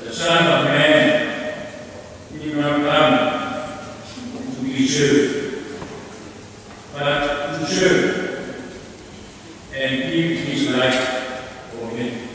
The Son of Man did not come to be served, but to serve and give his life for me.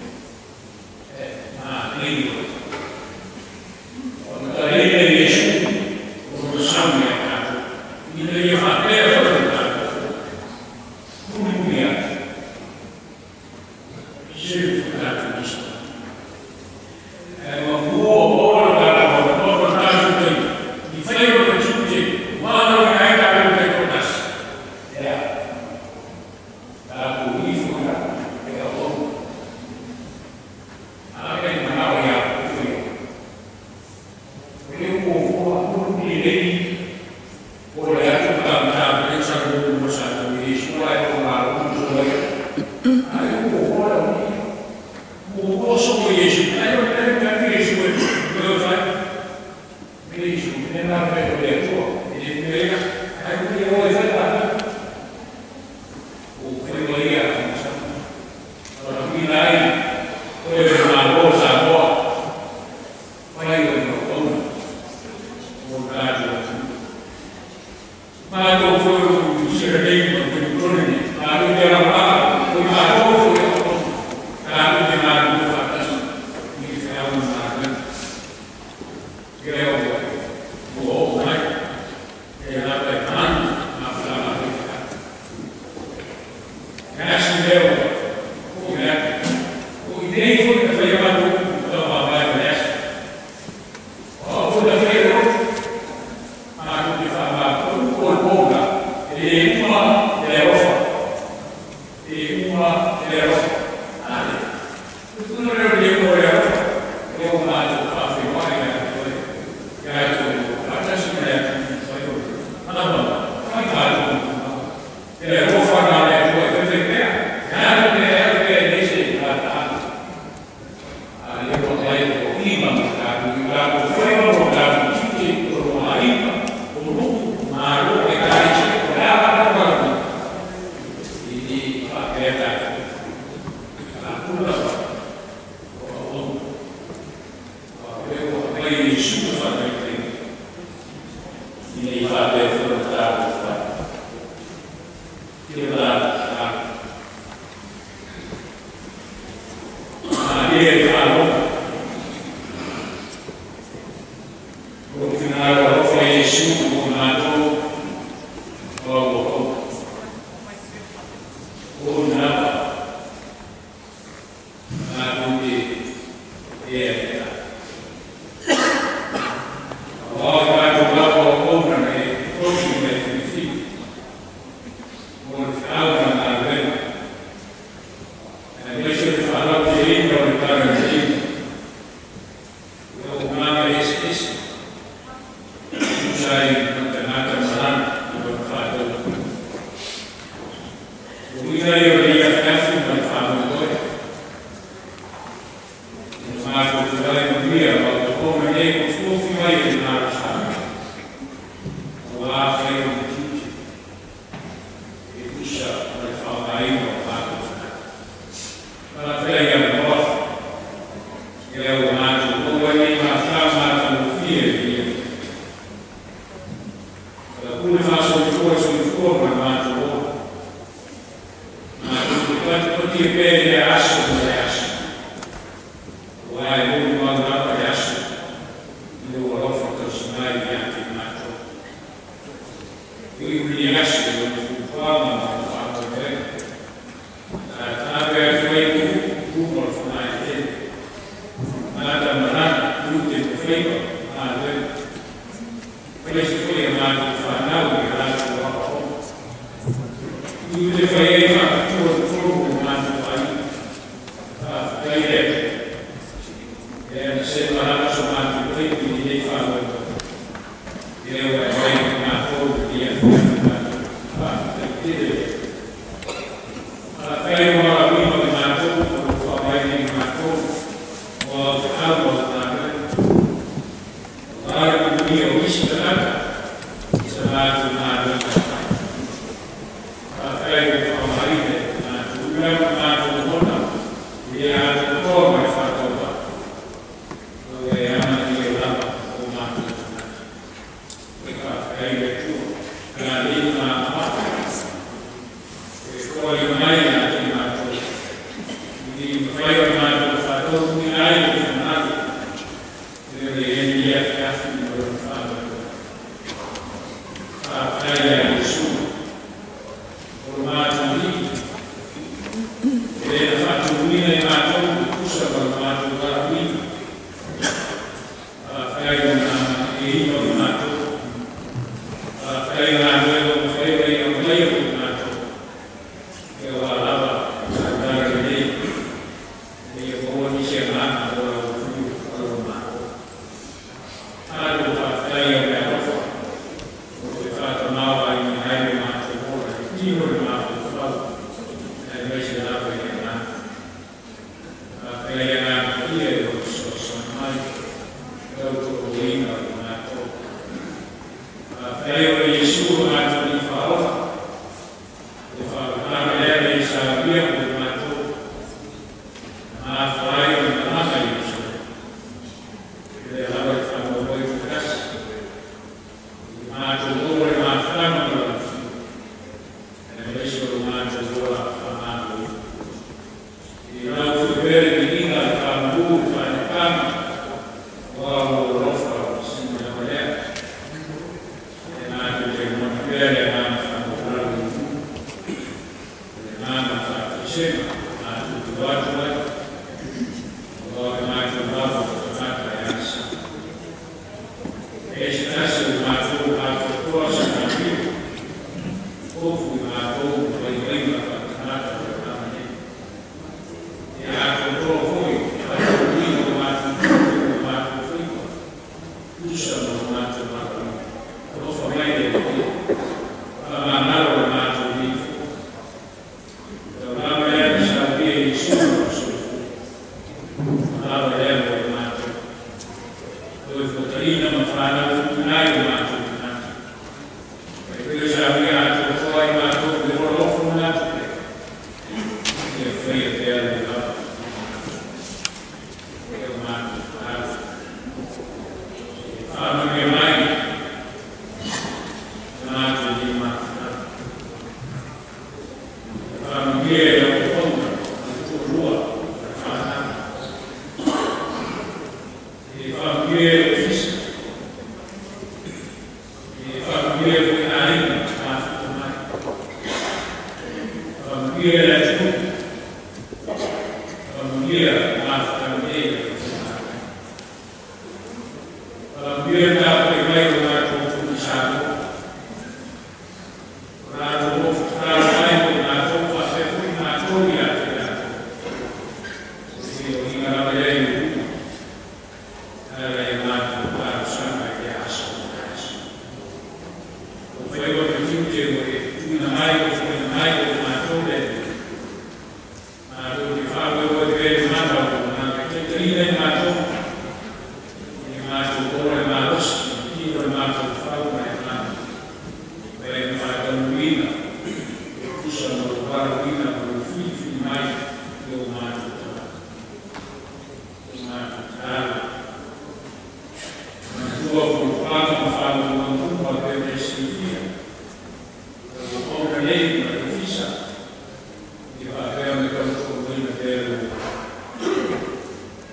Galuega. Aemaise foi e matou whanau i rātou aoaoga. I te whai ai whakatua tolu o mātou ai. Faafetai le Atua. E ana se marama so mātou taimi i lenei whānau. E lea ua e mai i mātou i a whia mātou. Faafetai tele le Atua. Faafetai o valaauina o matou o lo o faavae nei matou o au feau ma au galuega. Aua le manuia o isi tagata i sa matou galuega e fai. Faafetai ua faaaogaina e matou ula ma matou lagona i le atoatoa ma le faatauvaa. Ua e amanaia lava o matou tagata. E faafetai le Atua, agalelei ma amafa. E foaina mai ia te matou. I mafai ona matou faataunuuina ai le finagalo. E le i ai lenei afiafi ma lona faamoemoe. Faafetai ia Iesu, o lo matou Alii, e le na faatumuina i matou e tusa ma lo matou valaauina. Faafetai lona amanaia o matou. Faafetai i galuega ua mafai ona e aumaia mo matou. E aua lava tautala lelei, ina ia maua nisi agaga o lau atunuu ma lau Malo. Malo faafetai au meaalofa, o lo o e faatamāvaina ai lo matou ola i le tino i le mafaufau, aemaise lava i le agaga. Faafetai le Agaga Paia i lou fesoasoani mai, lau taualuaina o i matou. Faafetai o le Iesu lo matou Alii Faaola, o le faaolataga lea na e saunia mo i matou, na mafua ai ona malaga i Ierusalema. O lea lava le faamoemoe tuatasi, i matou maua le mafutaga ma lau Afioga, aemaise o lo matou ola faamagaloina. I lau foi pea le viiga, le faamalu, le faaneetaga, aua o lou alofa sili lava lea. E matou te lagona pea le agaga faamaualalo i le nuu, o le agaga faataisega matou te o atu ai, aua o le matou lava o tagata e agasala. E se tasi o matou atoatoa se manuia, tofu i matou ma vaivaiga faatagata o le olaga nei. E atoatoa foi faataunuuina o matou tiute ma matou faiva, tusa ma lo matou valaauina. Alofa mai le Atua, faamagalo le matou nei foi. Taulaga lea na saunia e Iesu lona soifua, o lava lea mo i matou. Toe fuataina ma fanau futuina ai o matou tagata. E pei saunia atoatoa ai matou le ola ofo na atu pea. Ia faia pea le lava. E o matou tatalo. E faamanuia mai le matou nei mafutaga. E faamanuia i lau auauna, le toalua ma le fanau. E faamanuia i le ofisa. E faamanuia foi aiga mafuta mai. Faamanuia i le atunuu. Faamanuia mafutaga nei le faafegaluega. Faamanuia le tapuai mai o matou atunuu i Samoa. O latou nofo tatalo mai mo i matou faapea foi matou ia te latou. O le feiloaiga lava lea i le luma, e ala i a matou talosaga i lea aso ma lea aso. O faiva ma tiute ua e tuuina mai o fofoina mai o matou le Atua. Matou te faamoemoe pea i le mana o lou agaga e taitaiina i matou, i matou ola le malosi, i le tino le mafaufau ma le agaga. Ma e na faataunuuina e tusa ma lou valaauina ma lou filifili mai i o matou tagata. O matou tatalo. Manatua fuafuaga ma faamoemoega uma e pei ona e silafia. Lau auauna nei ma le ofisa, ia faapea ona tautoaluaina pea lou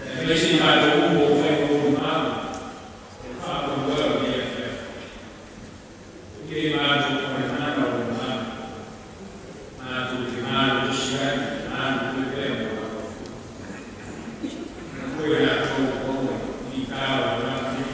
Aemaise i matou uma o fai molimau o le faamoemoe o lenei afiafi. Ia i matou o le mana o lou agaga. Matou te malolosi ai, galulue pea mo lau Afioga. Manatua i latou ua maua i fita o le olaga nei.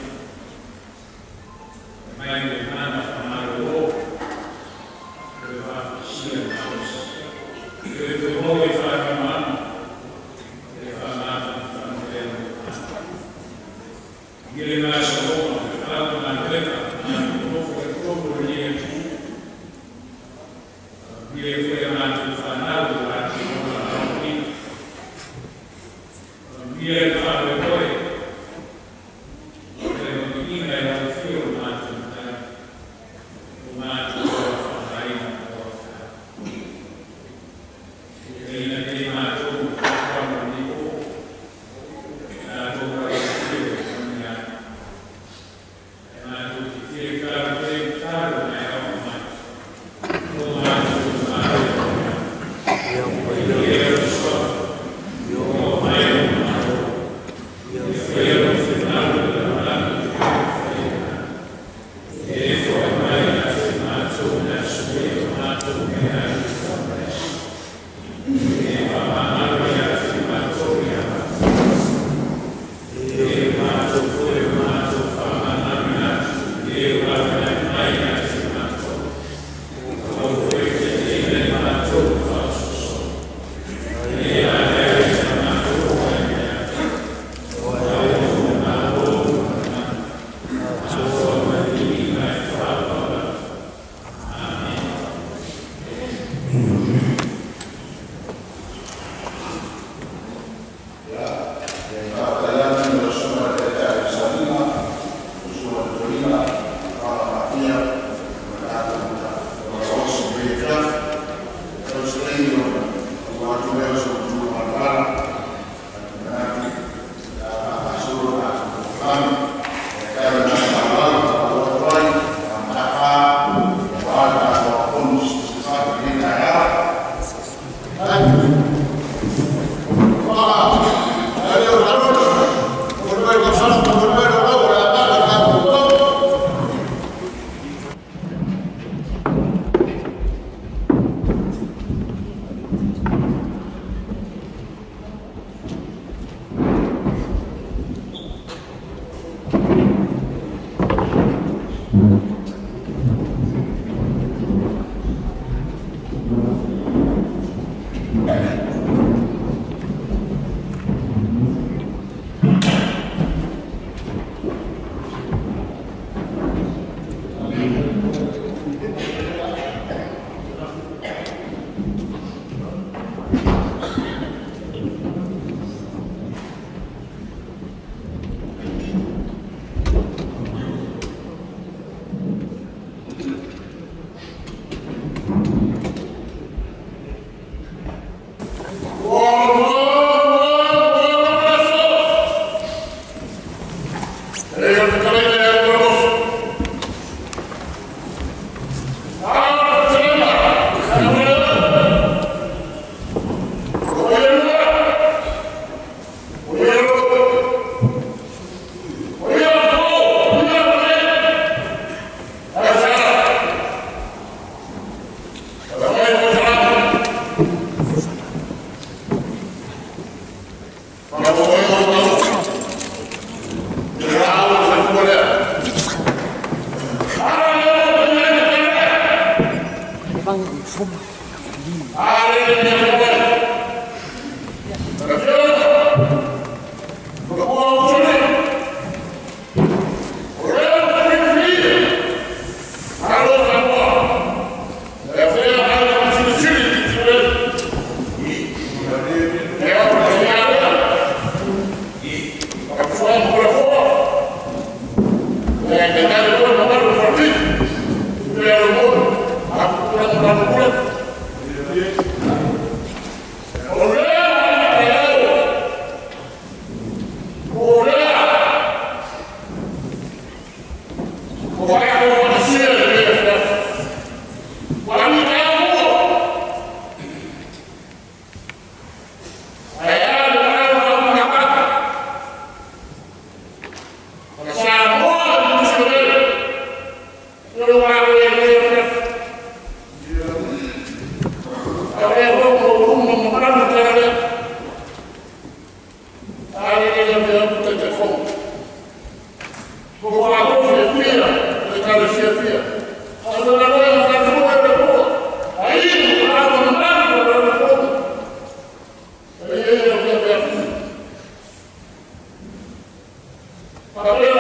Para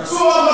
O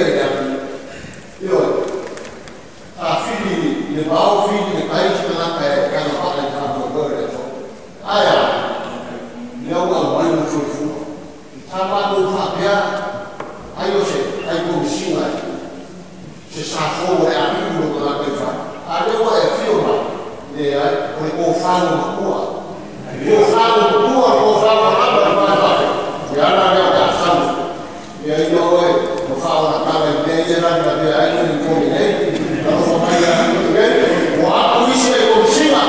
ia io a fili le vao fili le kai se la kai ka la pa le ka mo le to aya le ua mai mo soifua sa matou faapea ai o se ai komisiga se safou e apiu lo tagata i fale a lea ua e afio mai leai o le tofago matua tofago matua tofago lava le faafetai le ala lea o le asaga ia ia oe ma faaogatala i mea ia lagi lavea ai le toli nei alofa mai ia nei ua apu isi le komisiga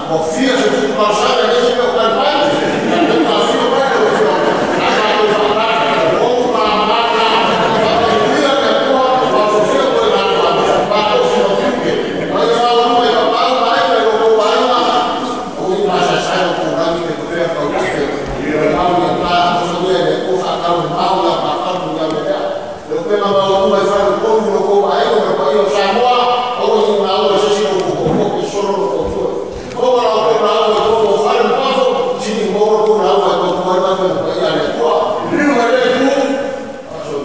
ua fia se futumasaga le se mea o taumai le afio mai lau afioga a matou faatasi o ou mamana faamanuia le Atua faasofia koe galuaga matofi ma tiute ma ia faauluga i papau ma aiga i lo outou aiga o i masaesae o taulagi pe tofea tautupe mau ia tafosaia i le Atua faatau mau ia mafanu ia mea le upega maualuga i faletolu i lo outou aiga ma le paia o Samoa aua nei maua se isi o outou solo lo outou maua la outou lauga i totonu o fale ma fafo sili maua lo outou lauga e tautua ai mai le paia a le Atua liu mai lea itu aso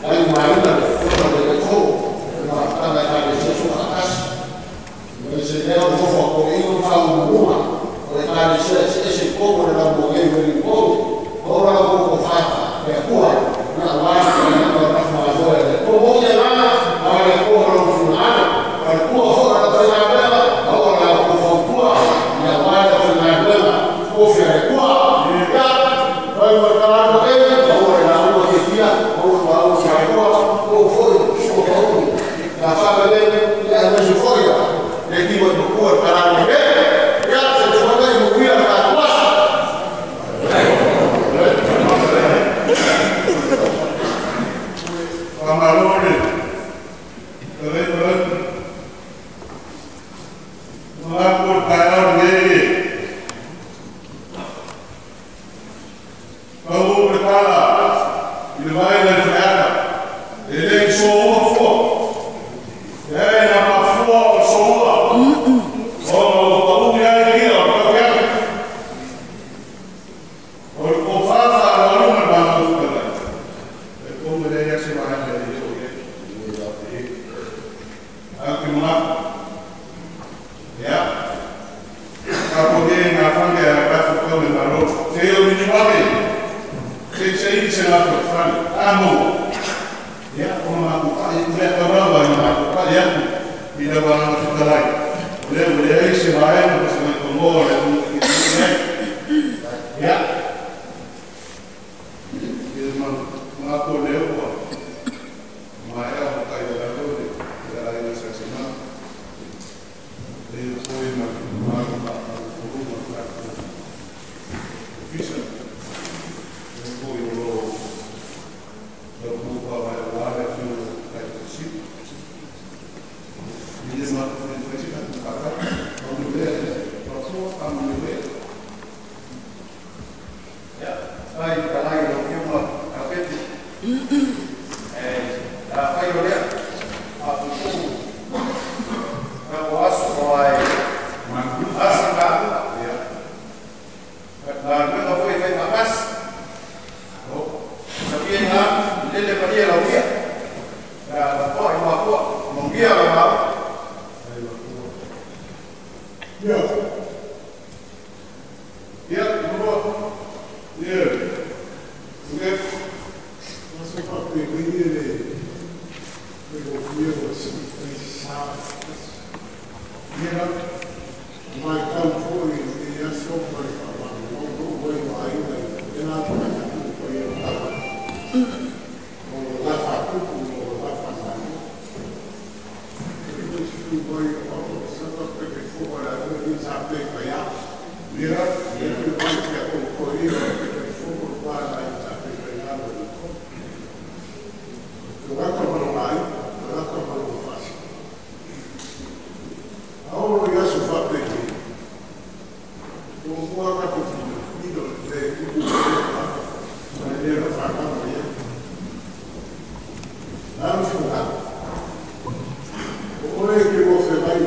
ai maina le ona le Atua ma tanga i Ekalesia Soofaatasi ma se lea o nofo a toeaina ma faauluuluga o le Ekalesia eseese i totonu o le lalolagi ma le tolu maua la outou tofa le Atua na aua le taliaga o le faafaaloa e le Atua moni agaga a o le Atua ma lona finagalo o le Atua foi o le faigaluega maua la outou fautua ia aua le faigaluega tofi a le Atua ia fai ma le kalanu e maua le lauga fiafia maua le lauga fiafia tou foi sua mauli na faamalele ia aemaise foi le lima i matua le kalanu e ia soifuaga i manuia le tatou aso. Faamalo le talai manatu o le taeao lenei taunuu le tala i le vai na le faiata e le soua fua leai na mafua o le soua ona ua pauli ai ia o le tauiaga o le tofa faaloaloga le Malo Fetalai e tonu e leai se vaega e le o i ai ae ou te manatu ia tatou le nafange a lafo tau le Malo se o liliu ane se saili se lafo i fale amo ia ona matou ta'i lea tau lava ina matou ta'i atu i lau Agaga Fetalai o lea ua leai se vaega ma se maitonoa o le atunuu e fia ai ia ia manatu o lea ua maea ona taialalo le aiga sa Semanu leia foi ma malu faafalufuluga o le tatou ofisa lea foi o lo o taupupa mai aua le afioga i le Taitaifono ia matou fai se tatou faatali manuia lea Atua faamanuia lea. Ia, faafetai fetalai i lau Afioga Kapeti. Afai o lea, faapuupuu tatou aso aua e asi galuega. Galuega foi e fai faatasi. Sabia ina lele malie lau ia. Pe a tapuai matua, manuia lau lauga. Ia. Ia, Mulua. Ia. Okay. Aso faapenei e le faigofie ua sii ai se sa. Ia. Matau foi i lenei aso ma le faamalolo oo ai ma aiga i faapena tagata tupu paia o tala o lo la faatupu ma lo la faamalo. E pito i sui mai o au o saka pe ke fua le aiga ni sa pe ka ia. Ia. E pito mai ke ko ko ia pe ke fua ko pa la i sa pe ka ia lo ko. Te waka ma lo ai, te waka ma lo fasi. Aolo i aso faapenei, o mua ka ko filo le kupu le pa, ma le lea whakama ia. Nā funa, o oe ke mo whe mai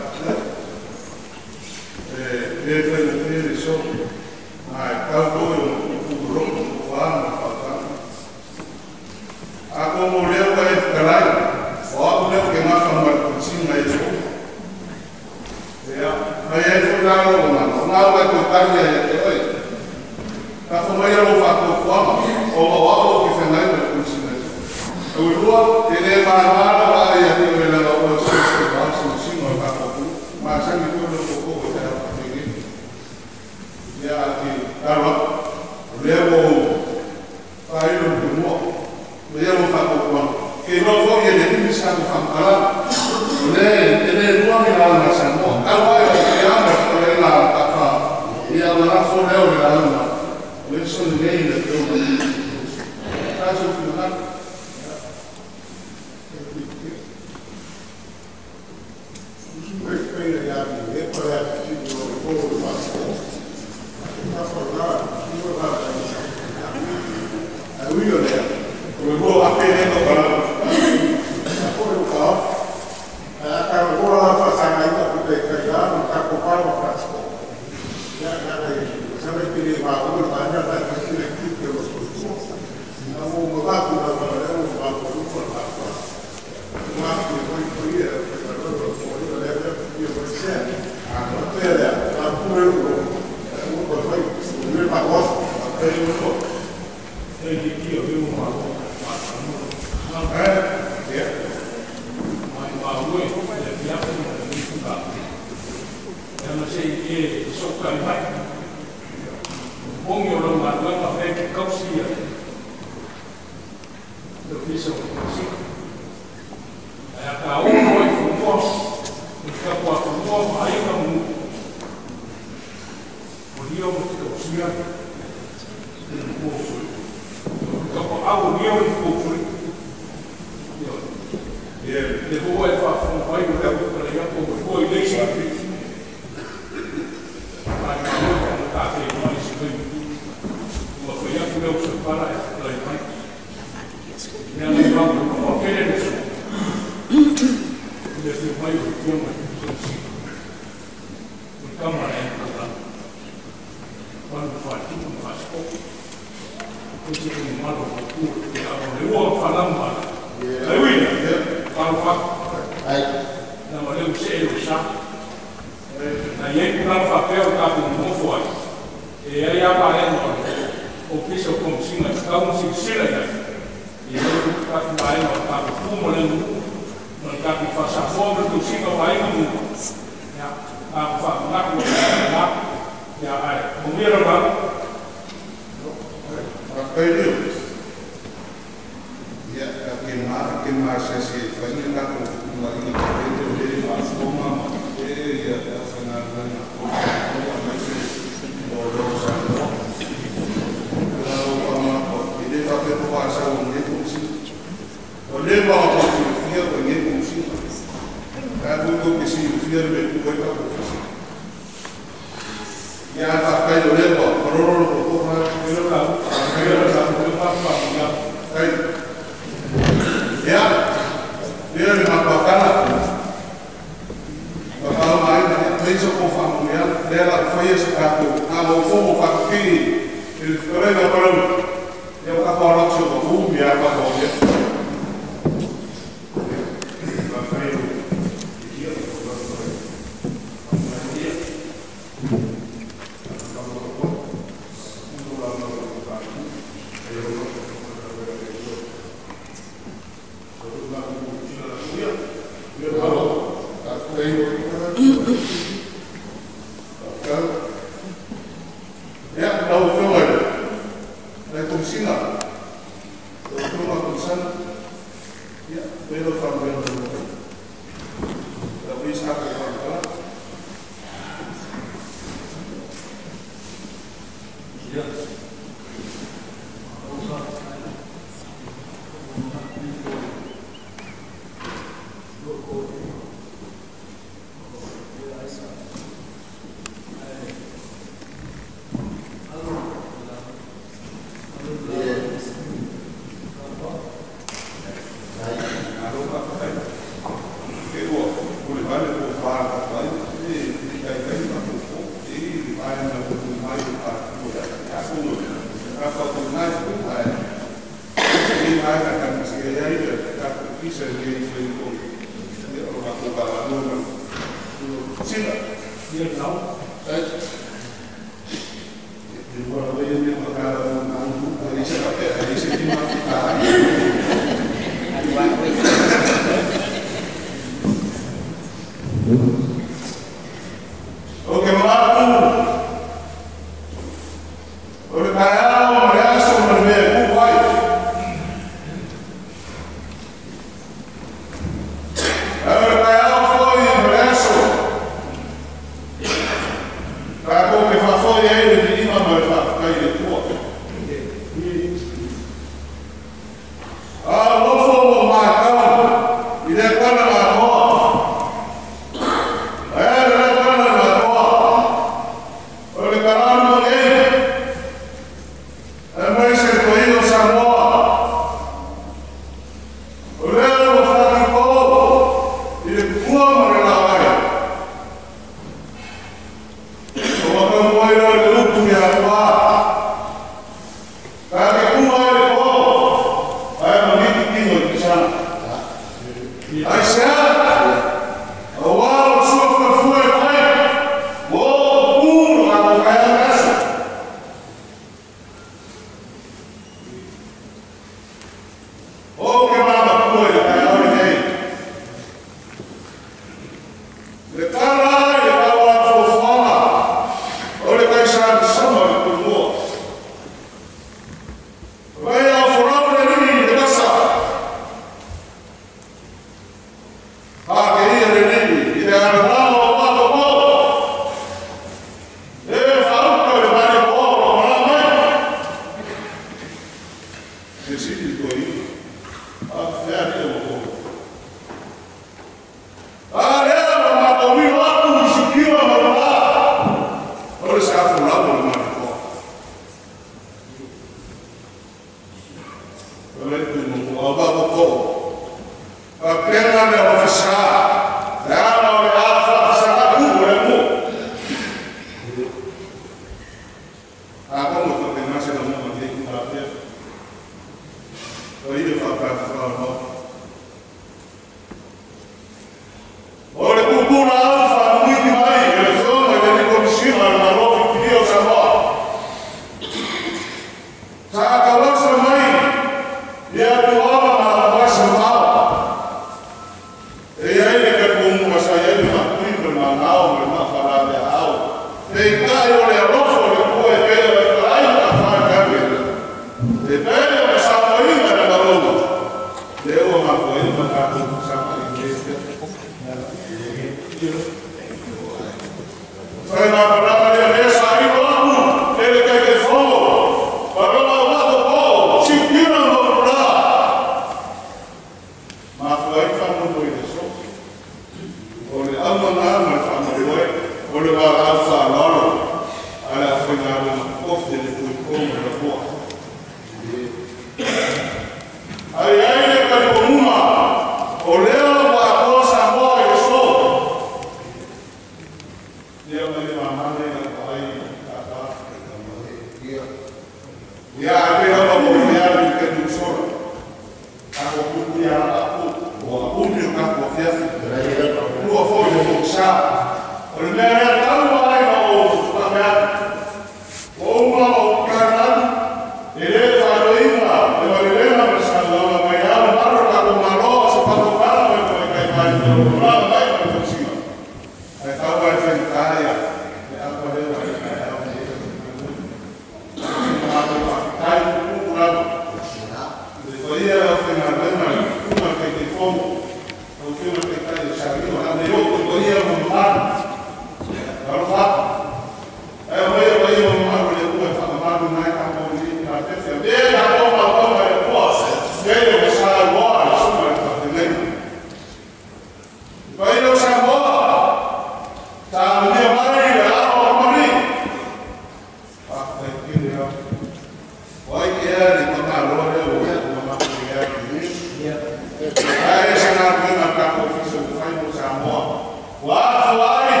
Afua ai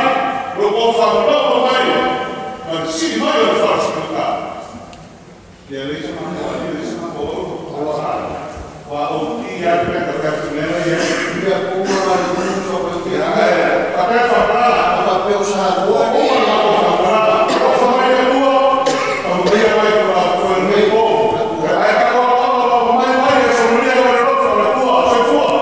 lo kou faalogologo mai ma le sili mai o le faalasinoga. Ia leai se matou ali, leai se matou ua ou ki atu pe ka mea ia. Ia kuma ma le tutu o ke Ia faapea faamalala. Faapea o Samoa Ua uma le matou faamalala. Alofa mai le Atua, faamanuia mai ko latou lenei po. Ae tatou aloalo mai mai e somulia mai le alofa o le Atua. Soifua.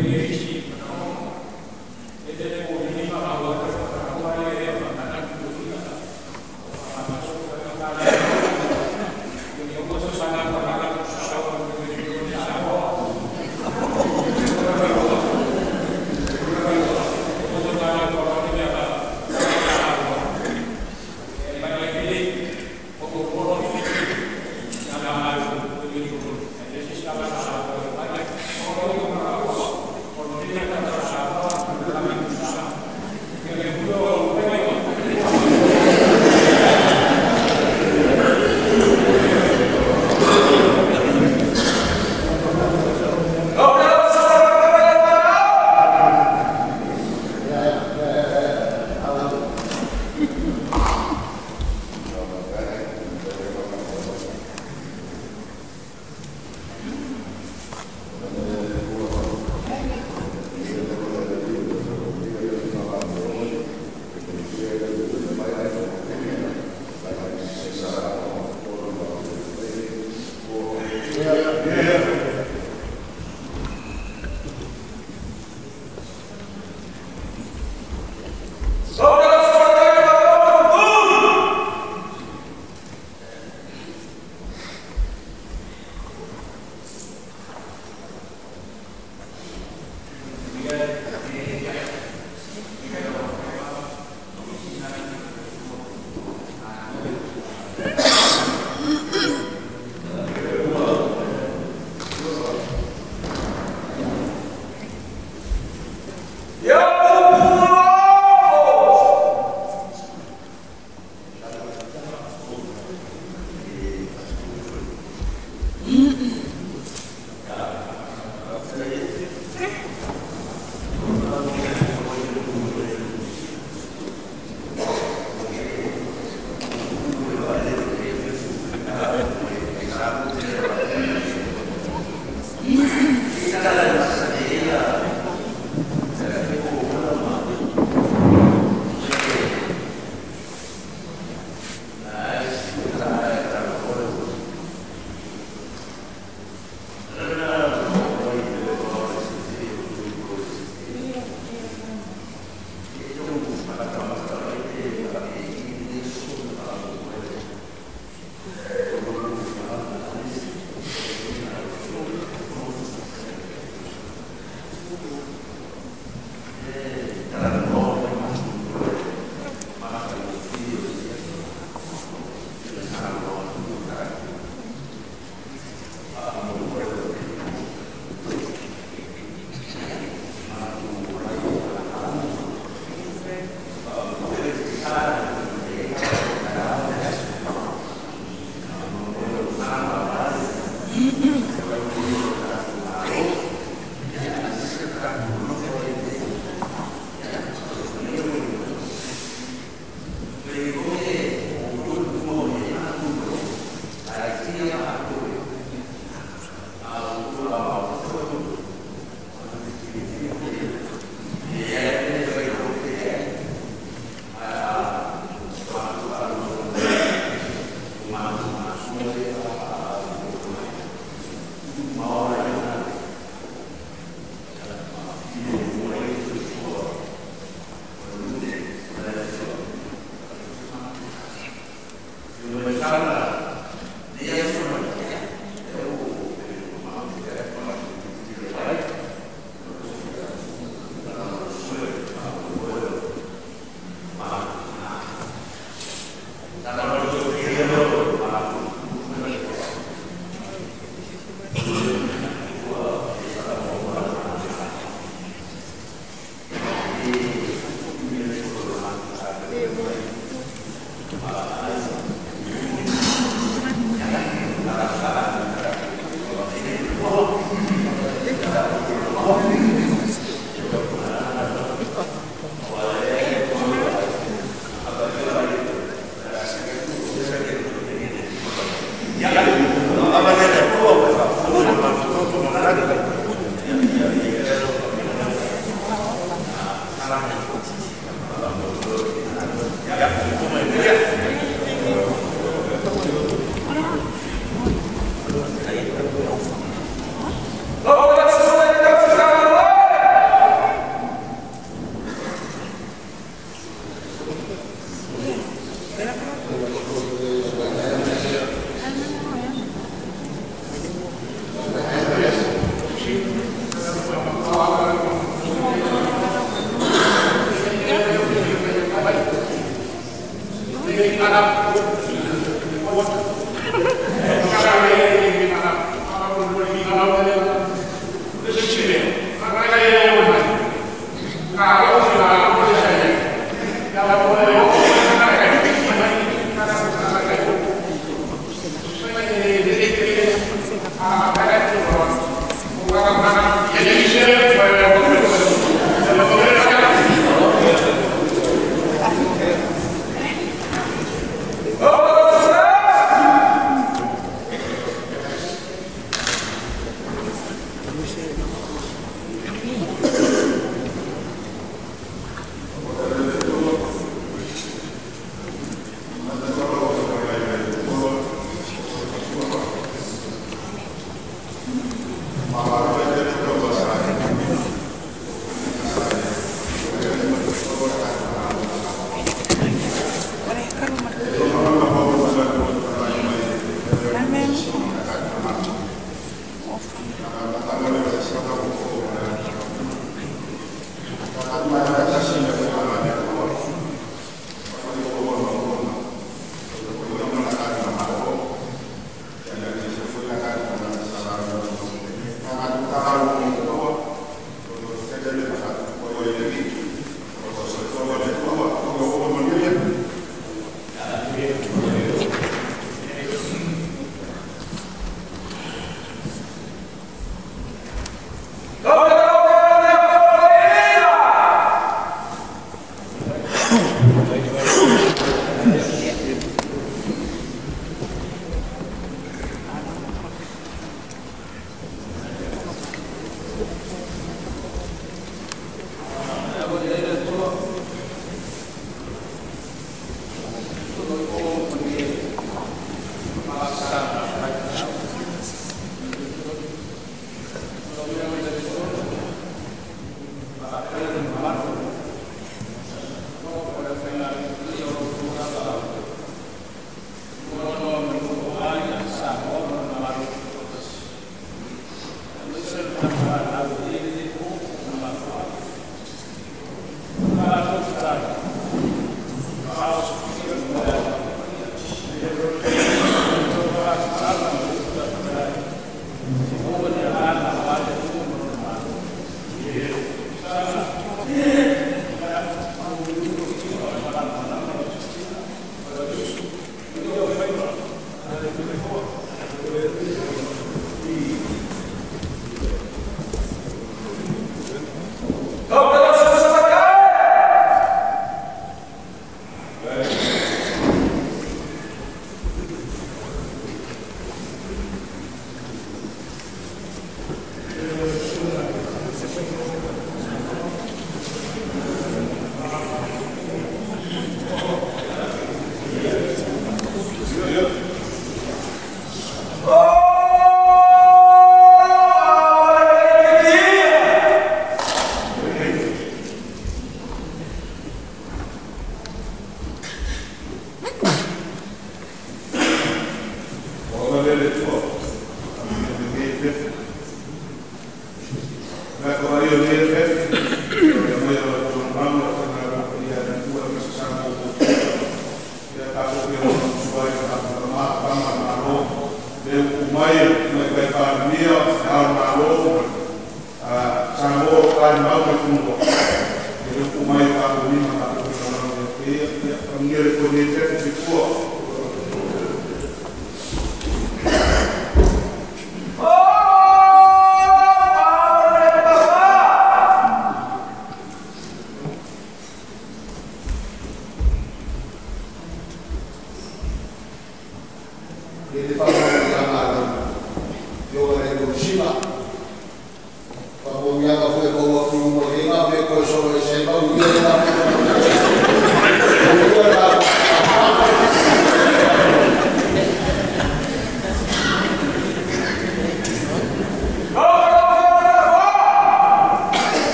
Amen.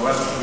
Thank you.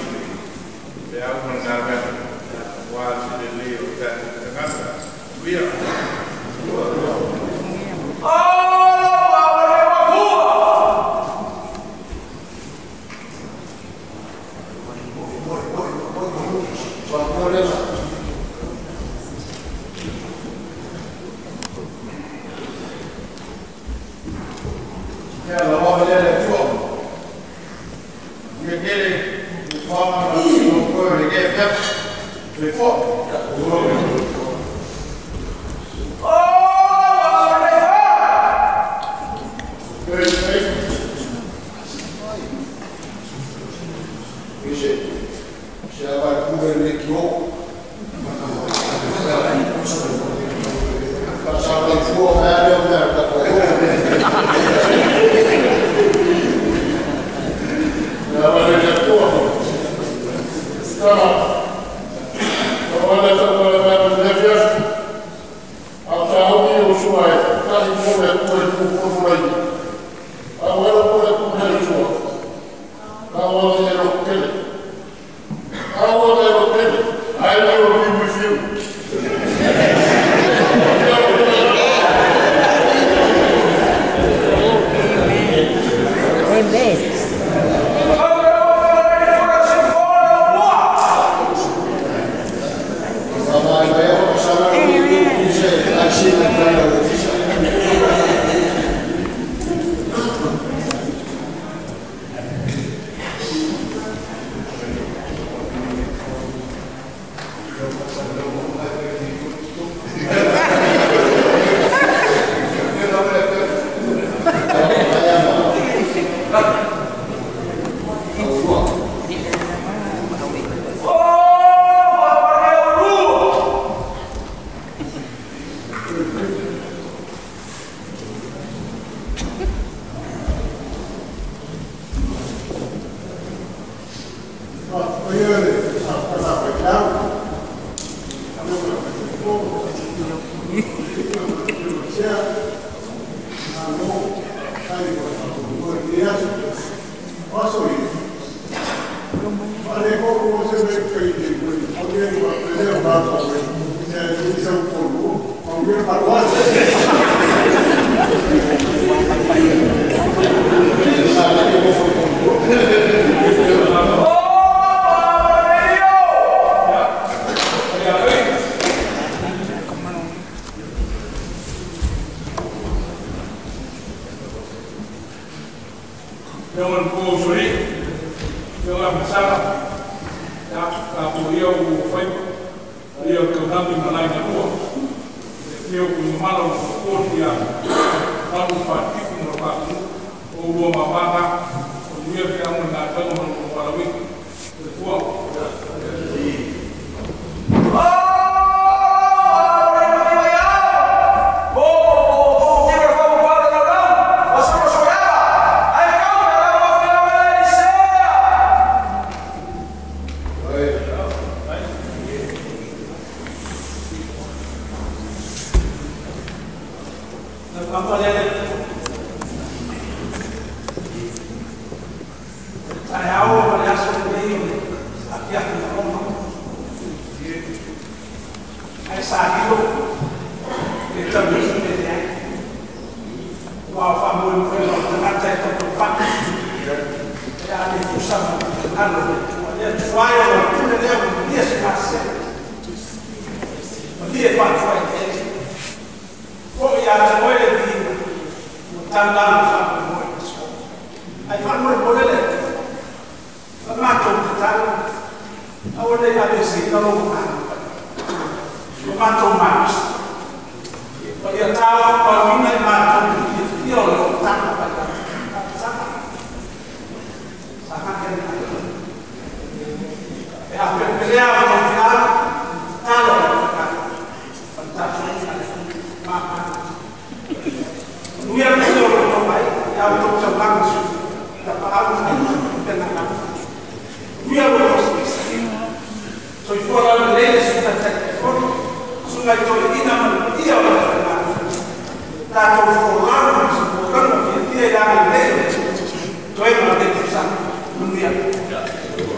Yeah.